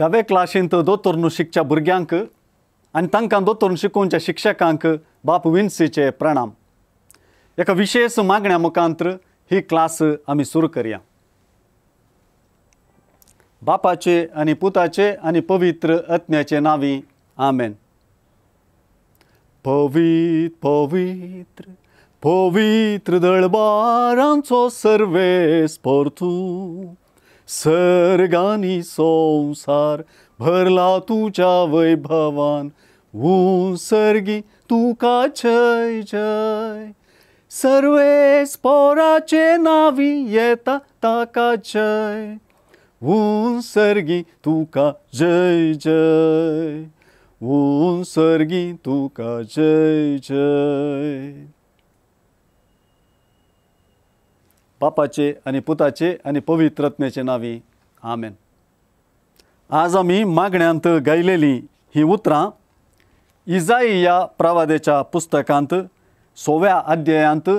धावे क्लासींत दोतोरनु शिकच्या भुरग्यांक आनी तांकां दोतोरनु शिकोवच्या शिक्षकांक बाप विन्सीचे प्रणाम। एका विशेष मागण्या मुखांतर ही क्लास आमी सुरू करया। बापाचे आनी पुताचे आनी पवित्र आत्म्याचे नांवी आमेन। पवित्र पवित्र पवित्र दळबारांचो सर्वेस परतू, सर्गानी संवसार भरला तुज्या वैभवान, सर्गी तुका जय जय, सर्वेस पोराचे नावी येता ताका जय, सर्गी तुका जय जय, सर्गी तुका जय जय। बापाचे आनी पुताचे आनी पवित्र आत्म्याचे नांवी आमेन। आज आमी मागण्यांत गायलेली ही उतरां इजाई प्रवाद्याच्या पुस्तकांत 6व्या अध्यायांत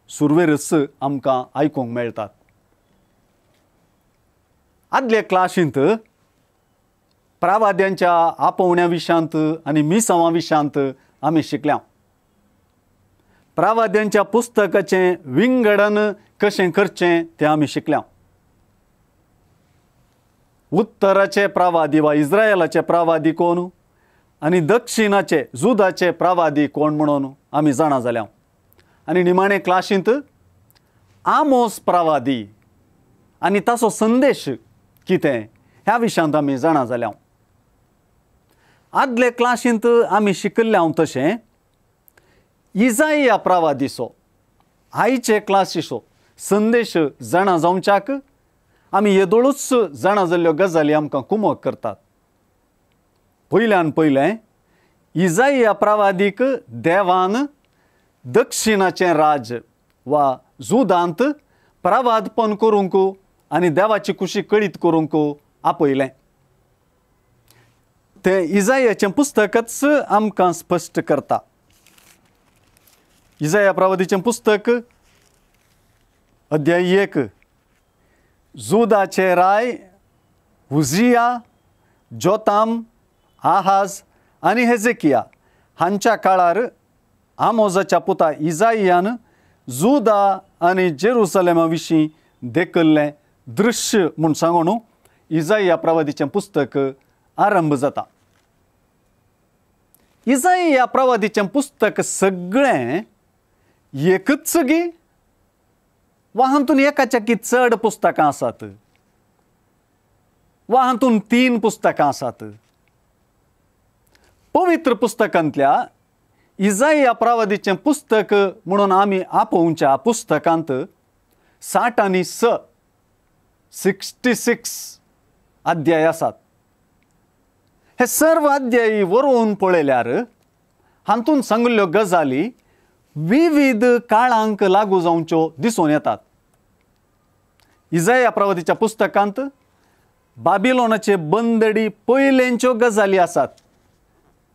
सुरवेरच आमकां आयकूंक मेळटात। आदले क्लासींत प्रवाद्यांच्या आपोवण्या विशयांत आनी मिसांवा विशयांत आमी शिकल्या। प्रवाद्यांच्या पुस्तकाचें विंगडन कशें करचें तें आमी शिकल्या। उत्तराचे प्रवादी वा इस्रायलाचे प्रवादी कोण आनी दक्षिणाचे जुदाचे प्रवादी कोण म्हणून आमी जाणा जाल्या। आनी निमाणे क्लासींत आमोस प्रवादी आनी ताचो संदेश कितें ह्या विशयांत आमी जाणा जाल्या। आदले क्लासींत आमी शिकिल्ले हांव तशें इजाई प्रवादीचो आयचे क्लासीचो संदेश जाणा जावच्याक आमी येदोळूच जाणा जाल्ल्यो गजाली आमकां कुमक करतात। पयल्यान पयलें इजाई प्रवादीक देवान दक्षिणाचें राज्य वा जुदांत प्रवादपण करूंक आनी देवाची कुशी कळीत करूंक आपयलें। तें इजायाचें पुस्तकच आमकां स्पश्ट करता। इजाया प्रवादीचें पुस्तक अध्याय 1, जुदाचे राय उजिया, जोताम, आहाज आनी हेजेकिया हांच्या काळार आमोजाच्या पुता इजायान जुदा आनी जेरुसलेमा विशीं देखिल्लें दृश्य म्हूण सांगून इजाया प्रवादीचें पुस्तक आरंभ जाता। इजाया प्रवादीचें पुस्तक सगळें एकच गी वा हातून एकाच्याकी चड पुस्तकां आसात वा हातून 3 पुस्तकां आसात। पवित्र पुस्तकांतल्या इजाया प्रवादीचें पुस्तक म्हणून आमी आपोवच्या पुस्तकांत 60 आनी 66 अध्याय आसात। हे सर्व अध्याय वरोवन पळयल्यार हातून सांगिल्ल्यो गजाली विविध काळांक लागू जावच्यो दिसून येतात। इजाया प्रवादीच्या पुस्तकांत बाबिलोनाचे बंदडी पयलेंच्यो गजाली आसात।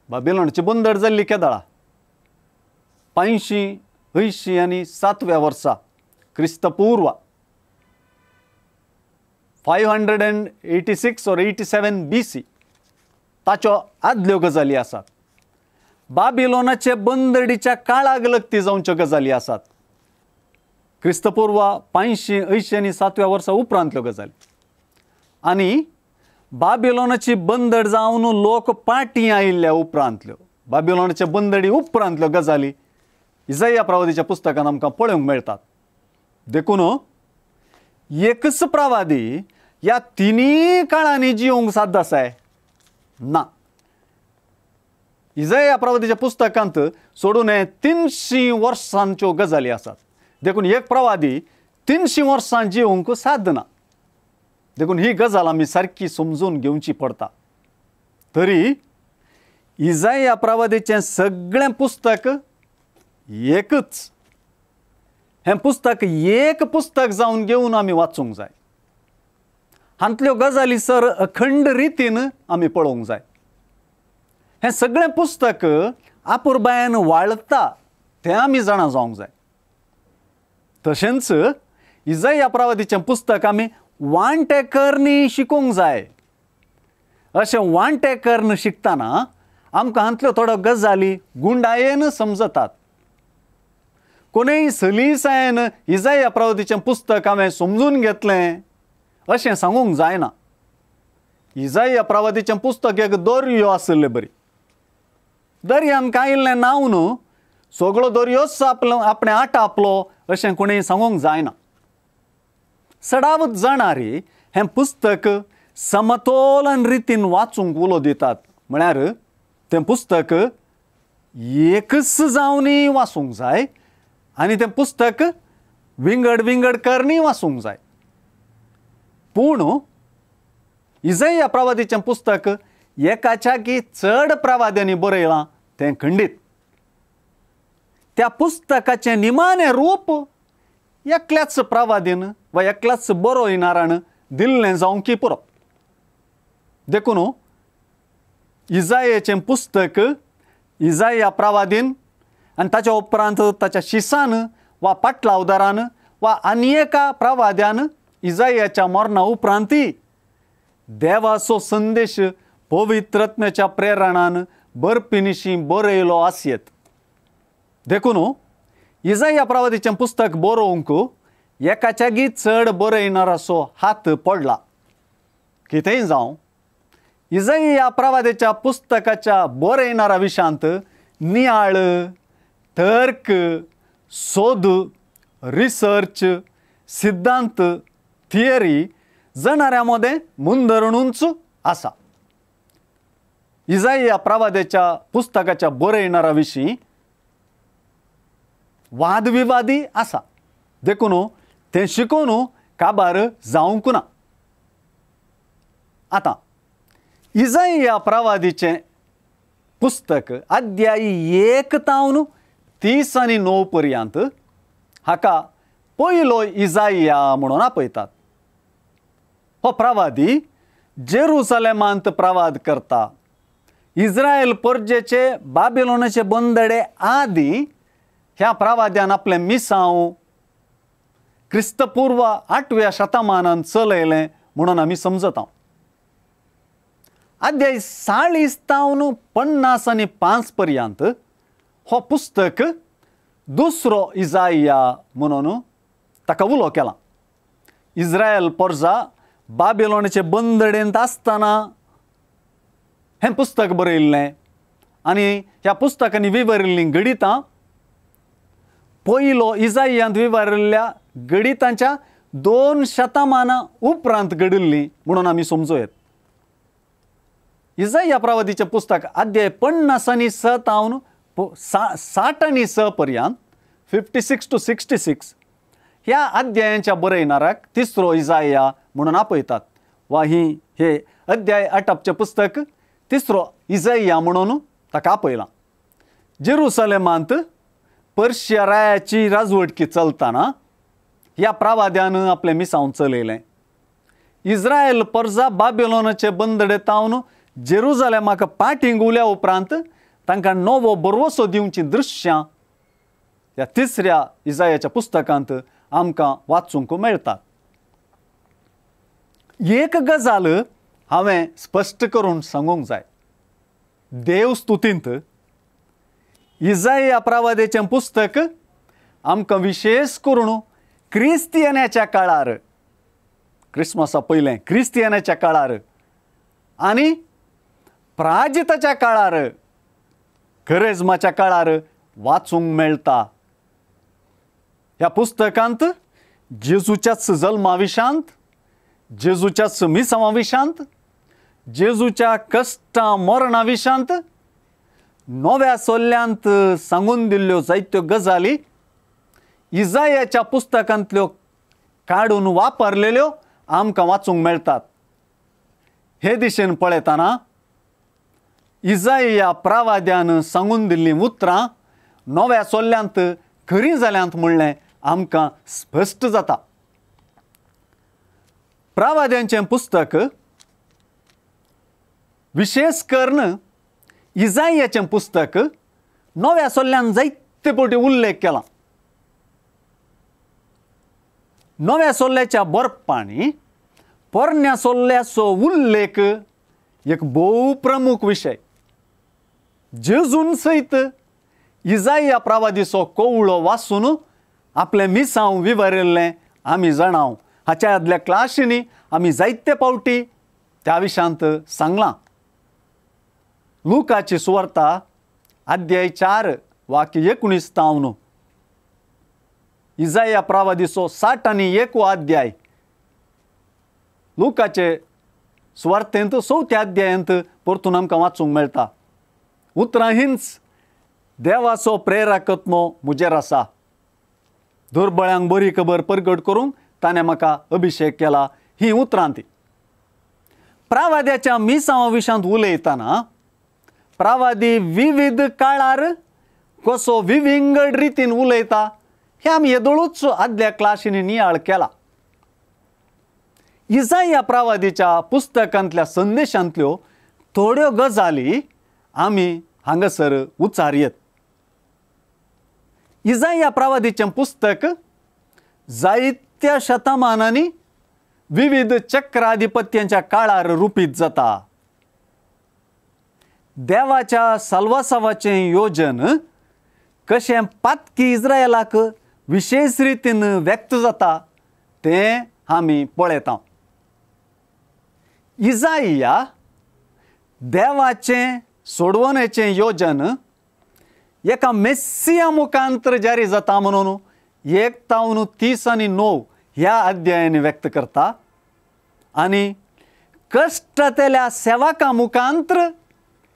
बाबिलोनाची बंदड जाल्ली केदळा 580 आनी 7व्या वर्सा क्रिस्तपूर्व 586 or 87 BC ताच्यो आदल्यो गजाली आसात। बाबिलोनाचे बंदडीच्या काळाक लगती जावच्यो गजाली आसात। क्रिस्तपूर्व 580 आनी 7व्या वर्सा उपरांतल्यो गजाली आनी बाबिलोनाची बंदड जावन लोक पाटी आयिल्ल्या उपरांतल्यो बाबिलोनाचे बंदडी उपरांतल्यो गजाली इजाया प्रवादीच्या पुस्तकान आमकां पळोवंक मेळटात। देखून एकच प्रवादी ह्या तिनूय काळांनी जिवंक साध्य आसाय ना। इजाया प्रवादीच्या पुस्तकांत सोडून 300 वर्सांच्यो गजाली आसात। देखून एक प्रवादी 300 वर्सां जिवंक साध्य ना। देखून ही गजाल आमी सारकी समजून घेवची पडटा। तरी इजाया प्रवादीचें सगळें पुस्तक एकच, हें पुस्तक एक पुस्तक जावन घेवन आमी वाचूंक जाय। हांतल्यो गजाली सर अखंड रितीन आमी पळोवंक जाय। हें सगळें पुस्तक आपुरबायेन वाळता तें आमी जाणा जावंक जाय। तशेंच इजाया प्रवादीचें पुस्तक आमी वांटेकरणी शिकूंक जाय। अशें वांटे करून शिकतना आमकां हांतल्यो थोड्यो गजाली गुंडायेन समजतात। कोणूय सलीसायेन इजाया प्रवादीचें पुस्तक हांवें समजून घेतलें अशें सांगूंक जायना। इजाया प्रवादीचें पुस्तक एक दर्यो आशिल्ले बरी, दर्यान कांय इल्लें न्हांवन सगळो दर्योच आपलो आपणें आटापलो अशें कोणूय सांगूंक जायना। सडावत जाणारी हें पुस्तक समतोलन रितीन वाचूंक उलो दितात, म्हळ्यार तें पुस्तक एकच जावनूय वाचूंक जाय आनी तें पुस्तक विंगड विंगड करणी वाचूंक जाय। पूण इजाया प्रवादीचें पुस्तक एकाच्या की चड प्रवाद्यांनी बरयलां तें खंडीत। त्या पुस्तकाचें निमाणें रूप एकल्याच प्रवादीन वा एकल्याच बरोयणारान दिल्लें जावंक की पुरो। देखून इजायाचें पुस्तक इजाया प्रवादीन आनी ताच्या उपरांत ताच्या शिसान वा पाटलावदारान वा आनी एका प्रवाद्यान इजायाच्या मरणा उपरांतय देवाचो संदेश पवित्रत्म्याच्या प्रेरणान बरपिनिशी बरयलो आसयेत। देखून इजाया प्रवादीचें पुस्तक बरोवंक एकाच्यागी चड बरयणाराचो हात पडला। कितेंय जावं, इजाया प्रवादीच्या पुस्तकाच्या बरयणारा विशांत नियाळ, तर्क, सोद, रिसर्च, सिद्धांत, थियरी जणाऱ्यां मदें मुंदरणूच आसा। इजाया प्रवाद्याच्या पुस्तकाच्या बरयणारा विशीं वादविवादी आसा, देखून तें शिकोवन काबार जावंक ना। आतां इजाया प्रवादीचें पुस्तक अध्याय 1 तावन 39 पर्यंत हाका पयलो इजाया म्हणून आपयतात। हो प्रवादी जेरुसलेमांत प्रवाद करता। इस्रायल परजेचे बाबिलोनाचे बंदडे आदी ह्या प्रवाद्यान आपलें मिसांव क्रिस्तपूर्व 8व्या शतमानान चलयलें म्हणून आमी समजता। अध्याय 40 तावन 55 पर्यंत हो पुस्तक दुसरो इजाया म्हणून ताका उलो केला। इस्रायल परजा बाबिलोनाचे बंदडेंत आसतना हें पुस्तक बरयल्लें आनी ह्या पुस्तकांनी विवरिल्लीं गणितां पयलो इजायांत विवरिल्ल्या गणितांच्या 2 शतमानां उपरांत घडिल्लीं म्हणून आमी समजूं येत। इजाया प्रवादीचें पुस्तक अध्याय 56 तावन 66 पर्यंत 56 to 66 ह्या अध्यायांच्या बरयणाराक तिसरो इजाया म्हणून आपयतात वा ही हे अध्याय आटापचें पुस्तक तिसरो इजाया म्हणून ताका आपयलां। जेरुसलेमांत पर्शिया रायाची राजवटकी चलतना ह्या प्रवाद्यान आपलें मिसांव चलयलें। इस्रायल परजा बाबिलोनाचे बंदडे तावन जेरुसलेमाक पाटीं उल्या उपरांत तांकां नवो बरवसो दिवचीं दृश्यां ह्या तिसऱ्या इजायाच्या पुस्तकांत आमकां वाचूंक मेळटात। एक गजाल हांवें स्पश्ट करून सांगूंक जाय, देवस्तुतींत इजाया प्रवाद्याचें पुस्तक आमकां विशेष करून क्रिस्तियानाच्या काळार, क्रिसमसा पयलें क्रिस्तियानाच्या काळार आनी प्राजिताच्या काळार, करेजमाच्या काळार वाचूंक मेळटा। ह्या पुस्तकांत जेजूच्याच जल्मा विशांत, जेजूच्याच मिसांवा विशांत, जेजूच्या कश्टां मरणा विशांत नव्या सोल्ल्यांत सांगून दिल्ल्यो जायत्यो गजाली इजायाच्या पुस्तकांतल्यो काडून वापरलेल्यो आमकां वाचूंक मेळटात। हे दिशेन पळयतना इजाया प्रवाद्यान सांगून दिल्लीं उतरां नव्या सोल्ल्यांत खरीं जाल्यांत म्हणलें आमकां स्पश्ट जाता। प्रवाद्यांचें पुस्तक विशेष करून इजायाचें पुस्तक नव्या सोल्ल्यान जायते फावटी उल्लेख केला। नव्या सोल्ल्याच्या बरपांनी पोरण्या सोल्ल्याचो उल्लेख एक भोव प्रमुख विशय। जेजून सयत इजाया प्रवादीचो कोवळो वाचून आपलें मिसांव विवरिल्लें आमी जाणाव। हाच्या आदल्या क्लासींनी आमी जायते पावटी त्या विशयांत सांगलां। लुकाची सुवार्ता अध्याय 4 वाक्य 19 तावन इजाया प्रवादीचो 61 अध्याय लुकाचे सुवार्तेंत 4 अध्यायांत परतून आमकां वाचूंक मेळटा। उतरां हींच, देवाचो प्रेरकत्मो म्हजेर आसा, दुर्बळ्यांक बरी खबर परगट करूंक ताणें म्हाका अभिशेक केला, ही उतरां ती। प्रावाद्याच्या मिसांवा विशयांत उलयतना प्रावादी विविध काळार कसो विविंगड रितीन उलयता हें आमी येदोळूच आदल्या क्लासींनी नियाळ केला। इजाया प्रावादीच्या पुस्तकांतल्या संदेशांतल्यो थोड्यो गजाली आमी हांगासर उच्चारयत। इजाया प्रावादीचें पुस्तक जायत्या शतमानांनी विविध चक्राधिपत्यांच्या काळार रुपीत जाता। देवाच्या साल्वासावाचें योजन कशें पातकी इस्रायलाक विशेष रितीन व्यक्त जाता तें आमी पळयता। इजाया देवाचें सोडवणेचें योजन एका मेस्सिया मुखांतर जारी जाता म्हणून 1 तावन 30 आनी 9 ह्या अध्यायान व्यक्त करता आनी कश्टतल्या सेवका मुखांतर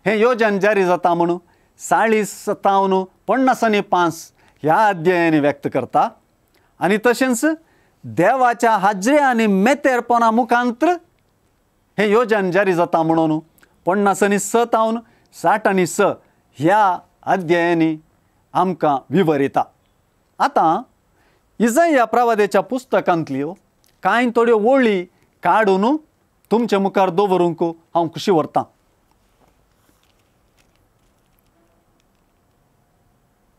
हें योजन जारी जाता म्हणून 40 तावन 50 आनी 5 ह्या अध्यायान व्यक्त करता आनी तशेंच देवाच्या हाजरे आनी मेतेरपणा मुखांतर हें योजन जारी जाता म्हणून 50 आनी 6 तावन 60 आनी 6 ह्या अध्यायांनी आमकां विवरिता। आतां इजाया प्रवाद्याच्या पुस्तकांतल्यो कांय थोड्यो वळी काडून तुमचे मुखार दवरूंक हांव खुशी व्हरतां।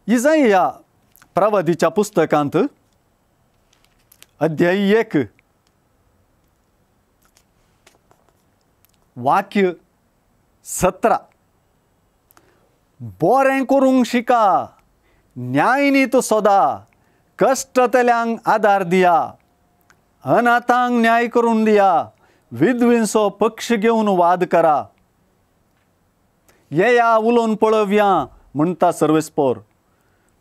इजाया प्रवादीच्या पुस्तकांत अध्याय 1 वाक्य 17, बरें करूंक शिका, न्यायनीत सोदा, कश्टतल्यांक आदार दिया, अनाथांक न्याय करून दिया, विधवींचो पक्ष घेवन वाद करा। येया उलोवन पळोवया म्हणटा सर्वेस्पोर,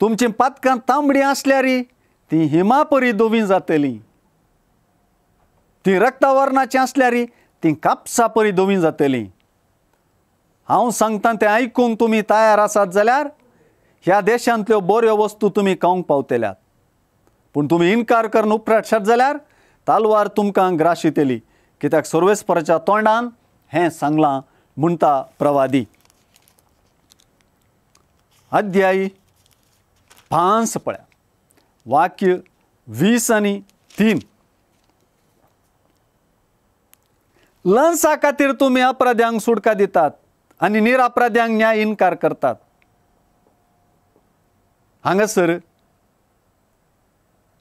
तुमचीं पातकां तांबडी आसल्यार ती हिमापरी धवी जातली, ती रक्तवर्णाची आसल्यार ती कापसा परी धवी जातली। हांव सांगता तें आयकूंक तुमी तयार आसात जाल्यार ह्या देशांतल्यो बऱ्यो वस्तू तुमी खावंक पावतल्यात, पूण तुमी इनकार करून उपराटशात जाल्यार तालवार तुमकां ग्राशितली, कित्याक सर्वेस्पराच्या तोंडान हें सांगलां म्हणटा प्रवादी। अध्याय 5 पळया वाक्य 20 आनी 3, लंसा खातीर तुमी अपराध्यांक सुटका दितात आनी निरापराध्यांक न्याय इनकार करतात। हांगासर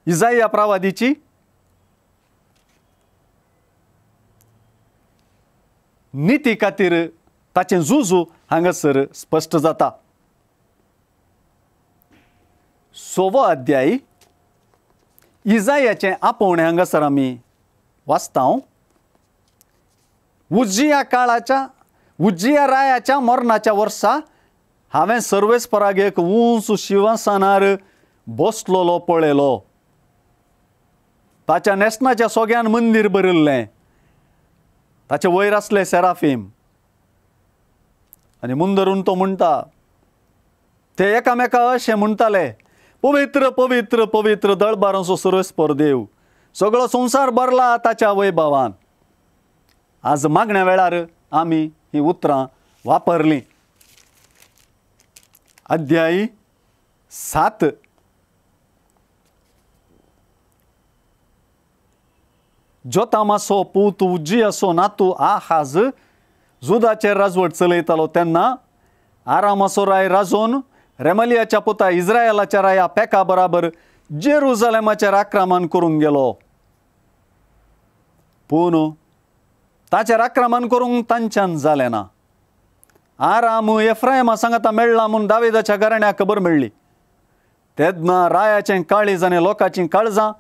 इजाया प्रवादीची निती खातीर ताचें झुजू हांगासर स्पश्ट जाता। 6वो अध्याय इजायाचें आपोवणें हांगासर आमी वाचता। उज्जिया काळाच्या उज्जिया रायाच्या मरणाच्या वर्सा हांवें सर्वेस्पराक एक उंच शिंवासनार बसलोलो पळयलो, ताच्या न्हेसणाच्या सोग्यान मंदीर भरिल्लें, ताचे वयर आसले सेराफीम आनी मुंदरून तो म्हणटा, ते एकामेका अशें म्हणटाले, पवित्र पवित्र पवित्र दळबारांचो सर्वेस्पर देव, सगळो संवसार भरला ताच्या वैभवान। आज मागण्या वेळार आमी ही उतरां वापरलीं। अध्याय 7 जोतामाचो पूत उज्जियाचो नातू आहाज जुदाचेर राजवट चलयतालो तेन्ना आरामाचो राय राजोन रेमलियाच्या पुता इस्रायलाच्या राया पेका बराबर जेरुजालेमाचेर आक्रमण करूंक गेलो, पूण ताचेर आक्रमण करूंक तांच्यान जालें ना. आराम एफ्रायमा सांगाता मेळ्ळा म्हूण दाविदाच्या घराण्याक खबर मेळ्ळी. तेन्ना रायाचें काळीज आनी लोकांचीं काळजां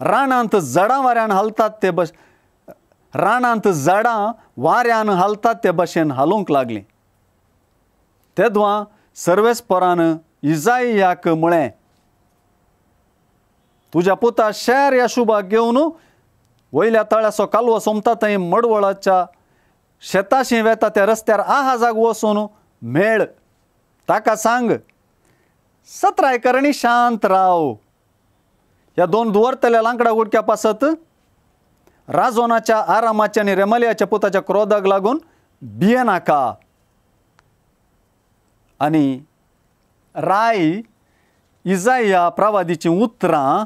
रानांत झाडां वाऱ्यान हालतात ते रानांत झाडां वाऱ्यान हालतात ते भशेन हालूंक लागलीं. तेदवां सर्वेस्परान इजाइयाक म्हळें, तुज्या पुता शेर याशुबाक घेवन वयल्या तळ्याचो कालवो सोमता थंय मडवळाच्या शेताशी वेता त्या रस्त्यार आहाजाक वचून मेळ. ताका सांग, सत्राय कर आनी शांत राव. ह्या दोन दवरतल्या लांकडा गुडक्या पासत राजोनाच्या आरामाच्या आनी रेमलियाच्या पुताच्या क्रोधाक लागून भियेनाका. आनी राय इजाइया प्रवादीचीं उतरां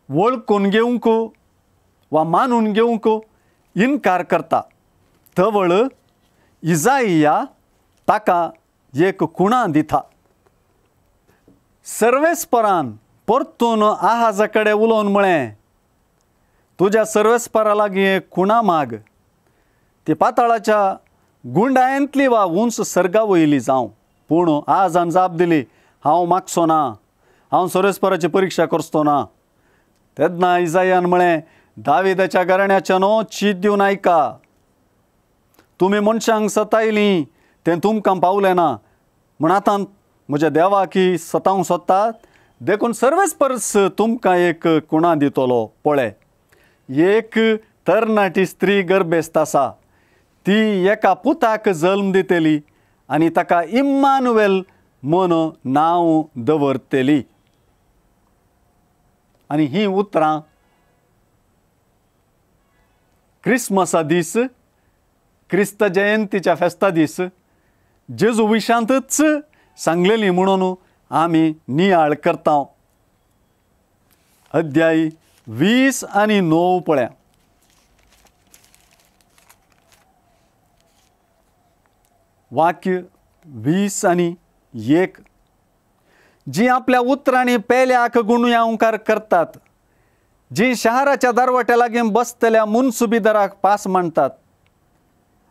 वळखून घेवंक वा मानून घेवंक इनकार करता. तवळ इजाइया ताका एक खुणा दिता. सर्वेस्परान परतून आहाजा कडेन उलोवन म्हळें, तुज्या सर्वेस्परा लागीं एक खुणा माग, ती पाताळाच्या गुंडायेंतली वा उंच सर्गा वयली जावं. पूण आहाजान जाप दिली, हांव मागचो ना, हांव सर्वेस्पराची परिक्षा करचो ना. तेन्ना इजायान म्हळें, दाविदाच्या घराण्याच्या न्हू चीत दिवन आयका. तुमी मनशांक सतायलीं तें तुमकां पावलें ना, म्हूण आतां म्हज्या देवाक सतावंक सोदतात. देखून सर्वेस्परस तुमकां एक खुणा दितलो. पळय, एक तरणाटी स्त्री गर्भेस्त आसा, ती एका पुताक जल्म दितली आनी ताका इम्मानुएल म्हूण नांव दवरतली. आनी हीं उतरां क्रिसमसा दीस, क्रिस्त जयंतीच्या फेस्ता दीस जेजू विशांतच सांगलेली म्हणून आमी नियाळ करता. अध्याय 20 आनी 9 पळया. वाक्य 20 आनी 1. जी आपल्या उतरांनी पेल्याक गुणयांवकार करतात, जी शहराच्या दरवट्या लागीं बसतल्या मुनसुबीदाराक पास मांडटात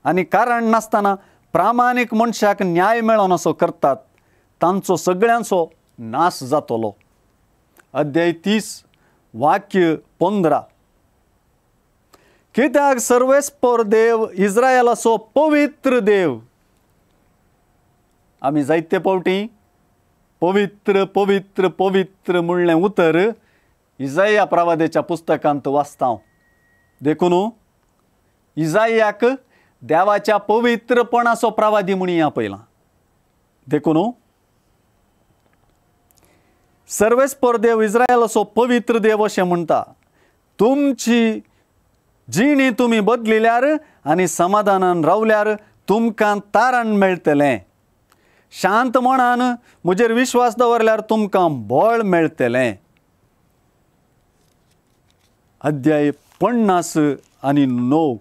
आनी कारण नासतना प्रामाणीक मनशाक न्याय मेळोन असो करतात, तांचो सगळ्यांचो नाश जातलो. अध्याय 30 वाक्य 15. कित्याक सर्वेस्पर देव इस्रायलाचो पवित्र देव. आमी जायते फावटी पवित्र पवित्र पवित्र म्हणलें उतर इजाइया प्रवादेच्या पुस्तकांत वाचता. देखून इजाइयाक देवाच्या पवित्रपणाचो प्रवादी म्हणया पयला. देखून सर्वेस्पर देव इस्रायलाचो पवित्र देव अशें म्हणटा, तुमची जिणी तुमी बदलिल्यार आनी समाधानान रावल्यार तुमकां तारण मेळटलें. शांत मनान म्हजेर विश्वास दवरल्यार तुमकां बळ मेळटलें. अध्याय 50 आनी 9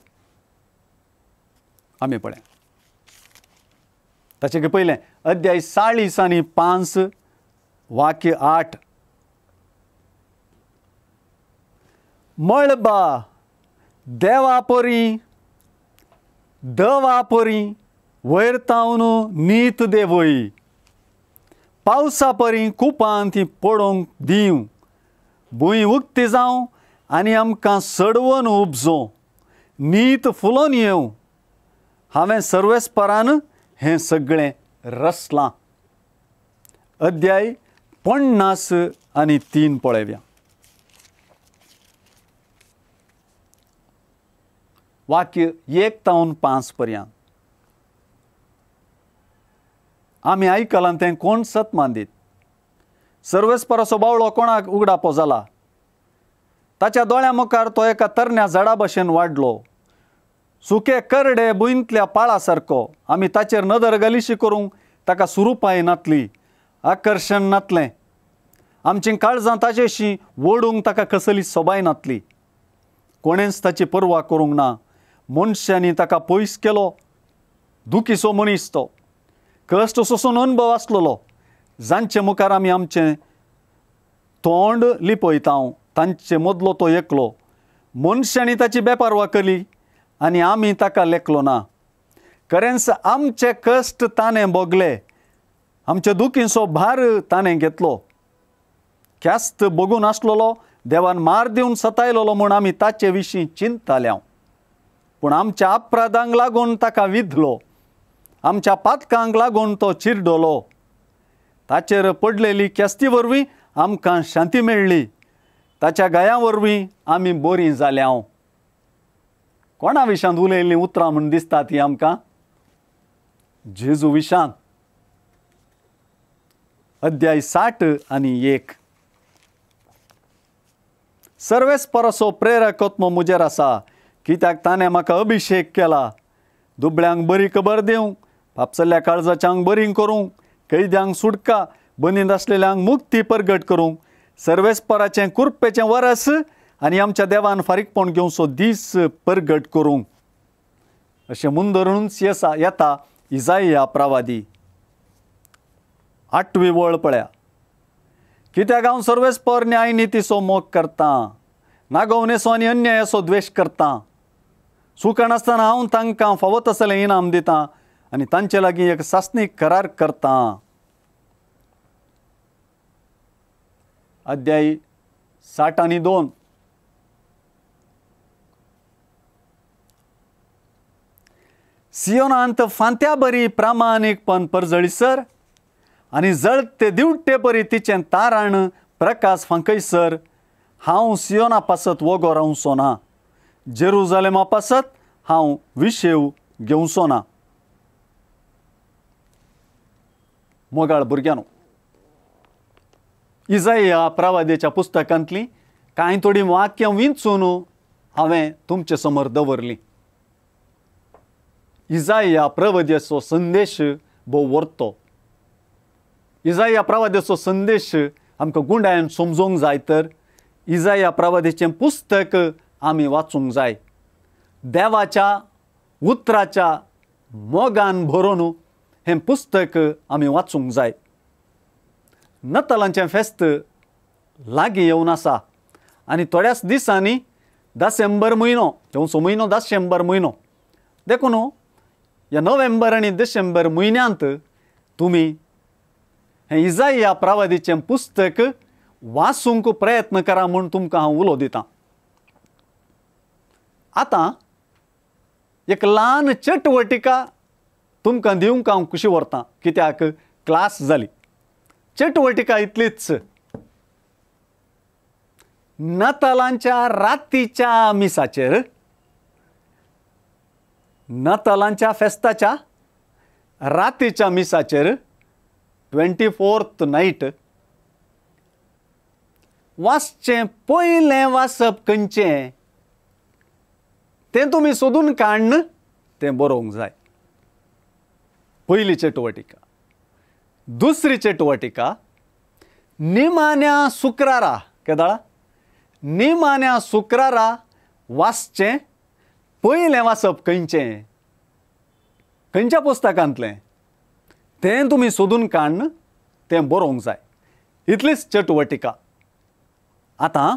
आमी पळय. ताचे पयलें अध्याय 40 आनी 5 वाक्य 8. मळबा देवा परी दवा परी वयर तावन नीत देवय, पावसा परी कुपान ती पडोवंक दिवं, भूंय उक्ती जावं आनी आमकां सडवन उपजों, नीत फुलोवन येवं. हांवें सर्वेस्परान हें सगळें रचलां. अध्याय 50 आनी 3 पळोवया. वाक्य 1 तावन 5 पर्यंत. आमी आयकलां तें कोण सत मानदीत. सर्वेस्पराचो बावळो कोणाक उगडापो जाला. ताच्या दोळ्या मुखार तो एका तरण्या झाडा भशेन वाडलो, सुके करडे भुंयतल्या पाळा सारको. आमी ताचेर नदर घालिशी करूंक ताका सुरुपाय नातली, आकर्शण नातलें. आमचीं काळजां ताचेशी ओडूंक ताका कसली सोबाय नातली. कोणेंच ताची पर्वा करूंक ना. मनशांनी ताका पयस केलो. दुखीचो मनीस तो, कश्ट सोसून अनुभव आसलेलो. जांचे मुखार आमी आमचें तोंड लिपयता तांचे मदलो तो एकलो. मनशांनी ताची बेपारवा केली आनी आमी ताका लेखलो ना. खरेंच आमचे कश्ट ताणें भोगले, आमचे दुखींचो भार ताणें घेतलो. ख्यास्त भोगून आसलेलो, देवान मार दिवन सतायलेलो म्हूण आमी ताचे विशीं चिंतताले. पूण आमच्या अपराधांक लागून ताका विधलो, आमच्या पातकांक लागून तो चिरडलो. ताचेर पडलेली ख्यास्ती वरवीं आमकां शांती मेळ्ळी, ताच्या गाया वरवीं आमी बरीं जाल्या. कोणा विशांत उलयल्लीं उतरां म्हूण दिसता ती आमकां? जेजू विशांत. अध्याय 60:1. सर्वेस्पराचो प्रेरक आत्मो म्हजेर आसा, कित्याक ताणें म्हाका अभिशेक केला दुबळ्यांक बरी खबर दिवंक, फापसल्ल्या काळजाच्यांक बरी करूंक, कैद्यांक सुटका, बंदींत आसलेल्यांक मुक्ती परगट करूंक, सर्वेस्पराचें कुरपेचें वरस आनी आमच्या देवान फारीकपण घेवचो दीस परगट करूंक. अशें मुंदरूच येता इजाया प्रवादी. 8वी वळ पळया. कित्याक हांव सर्वेस्पर न्याय नितीचो मोग करतां, नागोवणेचो आनी अन्यायाचो द्वेश करतां. चुकनासतना हांव तांकां फावो तसलें इनाम दितां आनी तांचे लागीं एक सासणीक करार करतां. अध्याय 60:2. सियोनांत फांत्या बरी प्रामाणीकपण परजळीसर आनी जळते दिवटे परी तिचें ताराण प्रकाश फांकयसर हांव सियोना पासत वोगो रावचो ना, जेरुजालेमा पासत हांव विशेव घेवचो ना. मोगाळ भुरग्यांनो, इजाया प्रवादेच्या पुस्तकांतलीं कांय थोडीं वाक्यां विंचून हांवें तुमचे समोर दवरलीं. इजाया प्रवाद्याचो संदेश भोव व्हरतो. इजाया प्रवाद्याचो संदेश आमकां गुंडायन समजूंक जाय तर इजाया प्रवाद्याचें पुस्तक आमी वाचूंक जाय. देवाच्या उतराच्या मोगान भरून हें पुस्तक आमी वाचूंक जाय. नतालांचें फेस्त लागीं येवन आसा आनी थोड्याच दिसांनी डिसेंबर म्हयनो, येवचो म्हयनो डिसेंबर म्हयनो, देखून ह्या नोव्हेंबर आनी डिसेंबर म्हयन्यांत तुमी हें इजाया प्रवादीचें पुस्तक वाचूंक प्रयत्न करा म्हूण तुमकां हांव उलो दितां. आतां एक ल्हान चटवटिका तुमकां दिवंक हांव खुशी व्हरतां, कित्याक क्लास जाली. चटवटिका इतलीच, नातालांच्या रातीच्या मिसाचेर, नातालांच्या फेस्ताच्या रातीच्या मिसाचेर 24th night वाचचें पयलें वाचप खंयचें तें तुमी सोदून काडून तें बरोवंक जाय. पयली चटवटिका. दुसरी चटवटिका, निमाण्या शुक्रारा, केदाळा निमाण्या शुक्रारा वाचचें पयलें वाचप खंयचें, खंयच्या पुस्तकांतलें तें तुमी सोदून काडून तें बरोवंक जाय. इतलीच चटवटिका. आतां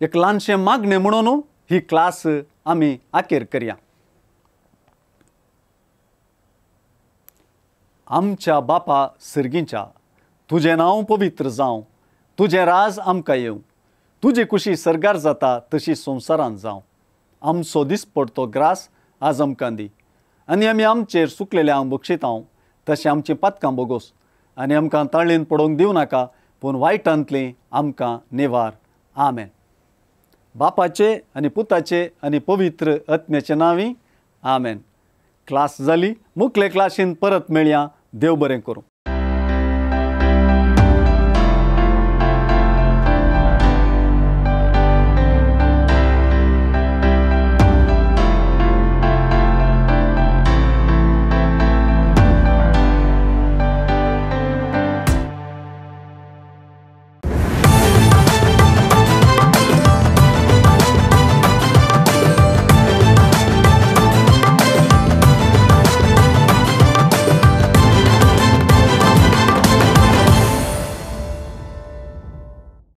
एक ल्हानशें मागणें म्हणून ही क्लास आमी आखेर करया. आमच्या बापा सर्गींच्या, तुजें नांव पवित्र जावं, तुजें राज आमकां येवं, तुजी खुशी सर्गार जाता तशी संवसारांत जावं. आमचो दिसपडतो ग्रास आज आमकां दी आनी आमी आमचेर सुकलेल्यांक बक्षितांव तशें आमचीं पातकां बोगोस आनी आमकां ताळेन पडोवंक दिवं नाका, पूण वायटांतलीं आमकां निवार. आमेन. बापाचे आनी पुताचे आनी पवित्र आत्म्याचे नांवी आमेन. क्लास जाली, मुखले क्लासीन परत मेळया. देव बरें करूं.